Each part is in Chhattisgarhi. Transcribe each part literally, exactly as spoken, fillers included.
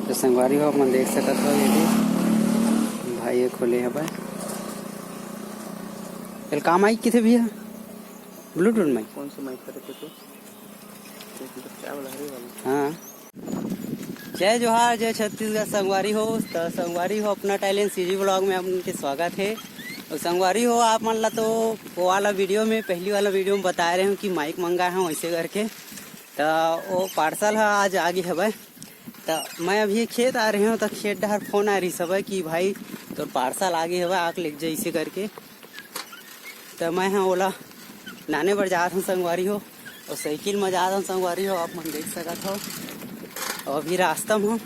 तो संगवारी हो, अपन देख सकत हो, ये भी भाई ये खोले हवय। एल का माइक किथे भैया? Bluetooth mic. कौन सा माइक करे थे तू? क्या वाला, हरे वाला? हाँ। जय जोहार, जय छत्तीसगढ़ संगवारी हो। तो संगवारी हो, अपना टैलेंट सीजी ब्लॉग में आप मन के स्वागत है। और संगवारी हो, आप मन ला तो वो वाला वीडियो में, पहली वाला वीडियो में बताए रहे हूँ कि माइक मंगाए हूँ ऐसे करके। तो वो पार्सल ह आज आ गे हवय। त मैं अभी खेत आ रहे हूँ, त खेत डहर फोन आ रही सब कि भाई, तोर पार्सल आ गे हवय, आके लेके जा, इसे करके। त मैं ह ओला लाने बर जात हूँ संगवारी हो, और साइकिल में जात हूँ संगवारी हो, आप मन देख सकत हो। और अभी रास्ता में हूँ,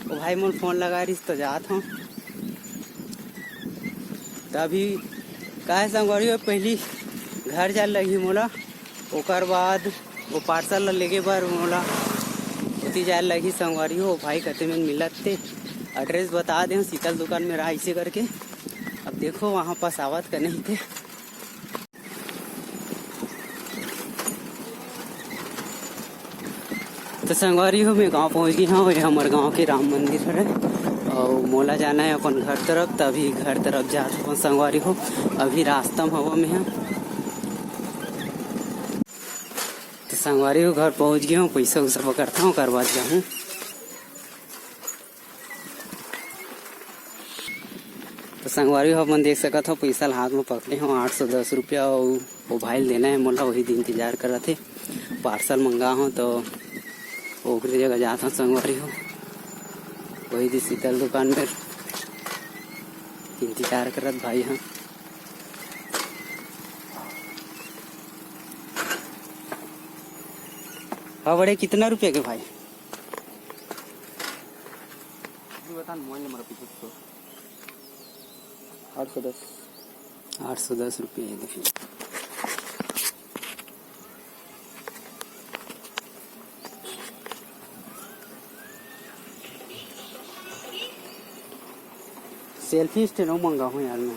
वो भाई मन फोन लगा रही, तो जात हूँ। त अभी का है संगवारी हो, पहली घर जाए लगही मोला, ओकर बाद वो पार्सल ला लेगे बर मोला ओती जाए लगही संगवारी हो। भाई कते में मिलत ते, एड्रेस बता दे, शीतल दुकान में रहा इसे करके। अब देखो वहाँ पास आवत का नहीं थे। तो संगवारी हो, मैं गांव पहुंच गई हूँ। ये हमर गांव के राम मंदिर हरे, और मोला जाना है अपन घर तरफ, तभी घर तरफ जात हूँ संगवारी हो। अभी रास्ता में हवा में है। तो संगवारी हो, घर पहुंच गया हूँ, पैसा उसा पकड़ता हूँ, ओकर बाद जाहूँ। तो संगवारी हो, अपन देख सकत हो, पैसा ला हाथ में पकड़े हो, आठ सौ दस रुपया, अउ वो भाई ल देना है मोला, वही दिन इंतजार करत हे। पार्सल मंगा हो तो ओकरे जगह जात हो संगवारी हो, वही दिन शीतल दुकान में इंतजार करत भाई। हाँ। हाँ बड़े, कितना रुपया के भाई? बता, मोबाइल नंबर पीछे तो। आठ सौ दस। आठ सौ दस रुपये है, देखिए। सेल्फी स्टैंड वो मंगा हूँ यार मैं।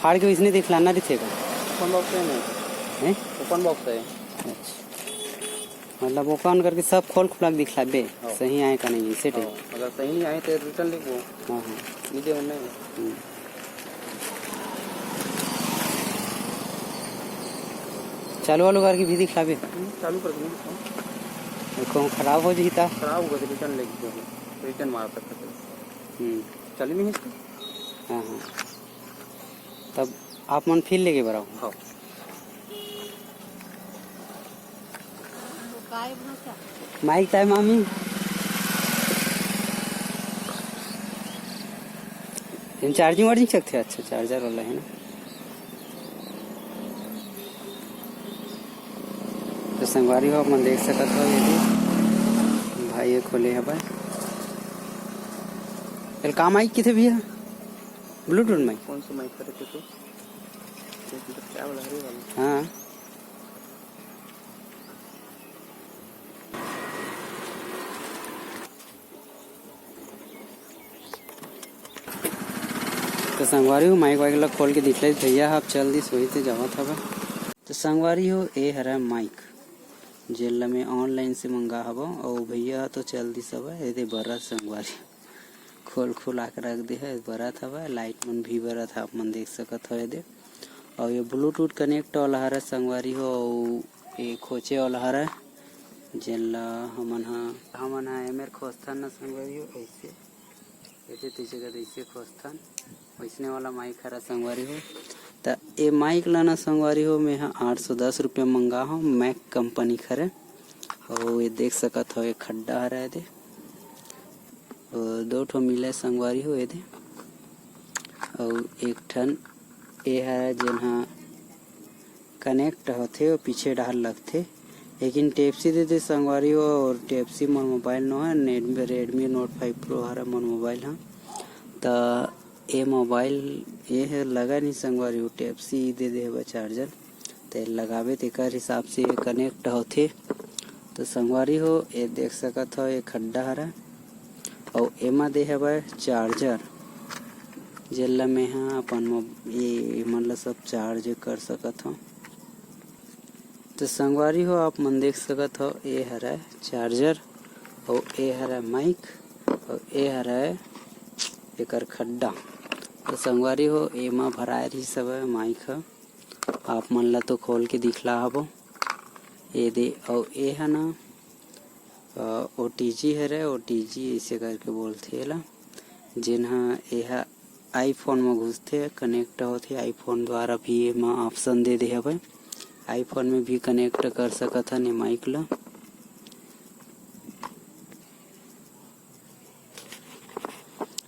फाड़ के इसने दिखलाना रहिथे का? ओपन बॉक्स है नहीं। हैं? ओपन बॉक्स है। अच्छा, मतलब ओपन करके सब खोल खुला के दिखलाबे, हाँ। सही आए का नहीं, इसे हाँ, टाइप। अगर सही नहीं आए तो रिटर्न लिखबो। हाँ, हाँ। नहीं दे, नहीं। हम्म। चालू वालू करके भी दिखलाबे। हम्म, चालू करके नहीं दिखाऊँ। देखो, खराब हो जाही ता। खराब होगा तो रिटर्न लेके जाओगे। रिटर्न मार सकते हो। हम्म। चालू नहीं है इसका? हाँ, हाँ। तब आप मन फिर लेके बर आओ। हाँ। माइक ताय मामी। एम चार्जिंग वार्जिंग चकथे? अच्छा, चार्जर वाला है ना। तो संगवारी हो, आप मन देख सकत हो, ये भी भाई ये खोले हवय। एल का माइक किथे भैया? Bluetooth mic. कौन सा माइक करे थे तू? ये तो क्या वाला, हरे वाला? हाँ। तो संगवारी हो, माइक वाइक ला खोल के दिखलाइस भैया ह, अब चल दिस, वही ते जावत हवय। तो संगवारी हो, ए हरय माइक, जेन ला मैं ऑनलाइन से मंगा हवं, अउ भैया ह तो चल दिस हवय, एदे बरत संगवारी। खोल खुला के रख दे हे, बरत हवय, लाइट मन भी बरत हे, आप मन देख सकत हो एदे। अउ ये ब्लूटूथ कनेक्ट वाला हरय संगवारी हो, अउ ये खोचे वाला हरय, जेन ला हमन ह, हमन ह एमेर खोजथन न संगवारी हो, ऐसे, ऐसे तैसे कर ऐसे खोजथन, वैसने वाला माइक हरय संगवारी हो। त ए माइक ला न संगवारी हो, मैं ह आठ सौ दस रुपया मंगा हव, मैक कंपनी के हरय। अउ ये देख सकत हो, एक खड्डा हरय एदे। अउ दो ठो मिले संगवारी हो एदे। अउ एक ठन ए ह, जेन ह कनेक्ट होथे, अउ पीछे डहर लगथे। लेकिन Type C दे दे संगवारी हो, अउ Type C मोर मोबाइल नो हे, Redmi Note five Pro हरय मोर मोबाइल ह। त ए मोबाइल, ए ह लगा नहीं संगवारी हो, Type C दे दे हवय चार्जर। ते लगाबे तेकर हिसाब से ये कनेक्ट होथे। तो संगवारी हो, ये देख सकत हो, ये खड्डा हरय। अउ एमा दे हवय charger, जेन ल मेंहा अपन मोब-, ये मन ल सब charge कर सकत हव। तो संगवारी हो, आप मन देख सकत हव, ए हरय charger, अउ ए हरय mic, अउ ए हरय एकर खड्डा। तो संगवारी हो, एमा भराए रहिस हवय mic ह। आप मन ला तो खोल के दिखला हबो। ए दे, अउ ए ह ना, अ, OTG हरे, OTG ऐसे करके बोलथे एला, जेन ह, ए ह iPhone म घुसथे, connect होथे। iPhone द्वारा भी एमा option दे दे हवय, iPhone में भी connect कर सकत हन ए mic ला।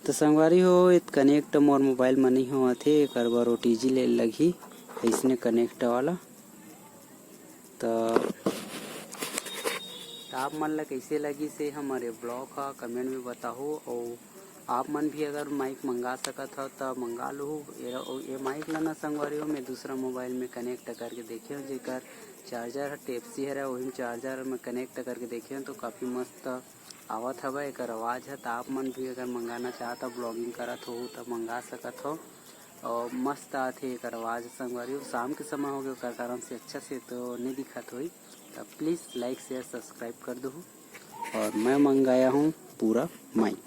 तो संगवारी हो, ए connect मोर mobile म नइ होवत हे, एकर बर OTG ले लगही, अइसने connect वाला। तो, तो आप मन ला कइसे लगिस हे हमर ए vlog ह, comment में बताहू। अउ आप मन भी अगर mic मंगा सकत हव, त मंगा लूहू। ए, ए mic ला ना संगवारी हो, मैं दूसरा mobile में connect करके देखे हव, जेकर charger ह Type C हरे, ओही में charger में connect करके देखे हव, तो काफ़ी मस्त आवत हवय एकर आवाज़ ह। त आप मन भी अगर मंगाना चाहत हव, vlogging करत होहू, त मंगा सकत हव। अउ मस्त आथे एकर आवाज़ संगवारी हो। शाम के समय होगे, ओकर कारण से अच्छा से तो नइ दिखत होही। त please like, share, subscribe कर दुहू। और मैं मंगाया हूँ पूरा mic।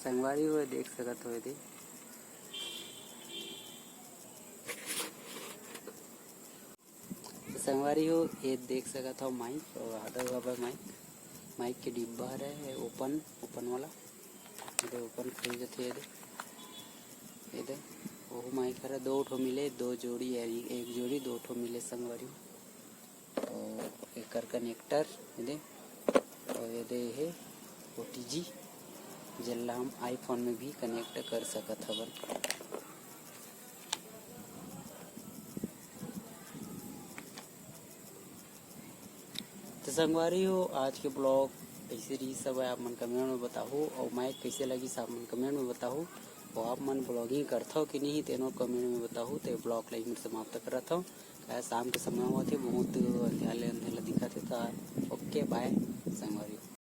संगवारी हो, देख सकत हो एदे। संगवारी हो, ये देख सकत हो mic, अउ आधा हवय mic, mic के डिब्बा हरे open, open वाला, एदे open खुल जथे एदे, एदे, ओहू mic हरे दो ठो मिले, दो जोड़ी, एक जोड़ी दो ठो मिले संगवारी हो। अउ एकर connector एदे, अउ एदे हे OTG, जेन ला हम iPhone में भी connect कर सकत हवन। तो संगवारी हो, आज के vlog ऐसे रहिस हवय, आप मन comment में बताहू, अउ mic कइसे लगिस आप मन comment में बताहू, अउ आप मन vlogging करथव कि नहीं तेनो comment में बताहू। तो vlog ला यहीं समाप्त करत हव, काहे शाम के समय होत हे, बहुत अंधेला अंधेला दिखत हे। तो OK, bye संगवारी हो।